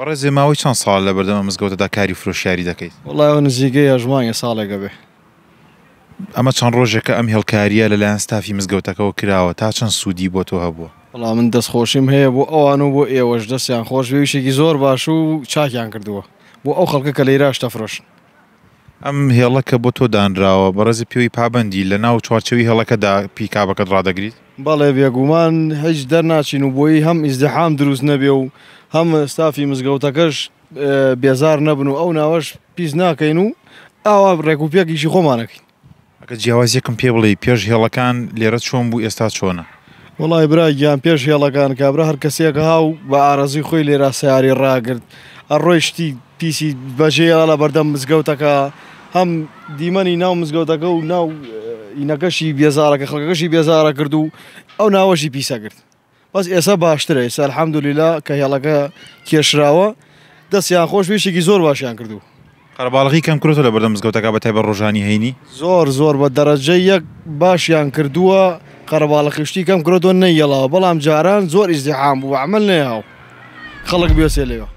بەڕێزێ ماوەی چەند ساڵە لەبەردەم ئەم مزگەوتەدا کاری فرۆشیاری دەکەیت؟ وەڵای ئەوە نزیکەی هەشت مانگێ ساڵێک ئەبێ. ئەمە چەند ڕۆژێکە ئەم هێڵکارییە لەلایەن ستافی مزگەوتەکەوە کراوە، تا چەند سوودی بۆ تۆ هەبووە؟ وەڵا من دەستخۆشیم هەیە بۆ ئەوان و بۆ ئێوەش دەستیان خۆش بێ ئیشێکی زۆر باش و چاکیان کردووە بۆ ئەو خەڵکە کە لەیرا شتە فرۆشن. ئەم هێڵە کە بۆ تۆ دانراوە بەڕێزت پێوەی پابەندی لە ناو چوارچێوەی هێڵەکەدا پیکابەکەت ڕادەگریت؟ بەڵێ بێگومان هیچ دەرناچین و بۆی هەم ئیزدحام دروست نەبێ و هەم ستافی مزگەوتەکەش بێزار نەبن و ئەو ناوەش پیس ناکەین و ئاوا ڕێک و پێک ئیشی خۆمان ئەکەین. ئەگەر جیاوازیەکم پێ بڵێی پێش هێڵەکان لێرە چۆن بوو ئێستا چۆنە؟ وەڵای برا گیان پێش هێڵەکان کابرا هەر کەسێک هاو بە ئارەزوی خۆی لێرا سەیارەی ڕاگرت ئەڕۆی شتی پیسی بەجێ لە بەردەم مزگەوتەکە هەم دیمەنی ناو مزگەوتەکە و ناو ئینەکەشی بێزارەکە خەڵکەکەشی بێزارە کرد و ئەو ناوەشی پیسە کرد. بەس ئێسا باشترە ئێستا الحمدللە کە هێڵەکە کێشراوە دەستیان خۆش بێ ئیشێکی زۆر باشیان کردوو. قەرەباڵغی کەم کرۆتەوە لەبەردەم مزگەوتەکە بەتایبەت ڕۆژانی هەینی؟ زۆر زۆر بە دەرەجە یەک باشیان کردووە قەرەباڵغی شتی کەم کرۆتەوە نەیەڵاوە بەڵام جاران زۆر ئیزدیحام بوو بە عەمەل نەیاو خەڵک بێسێ لەوێ.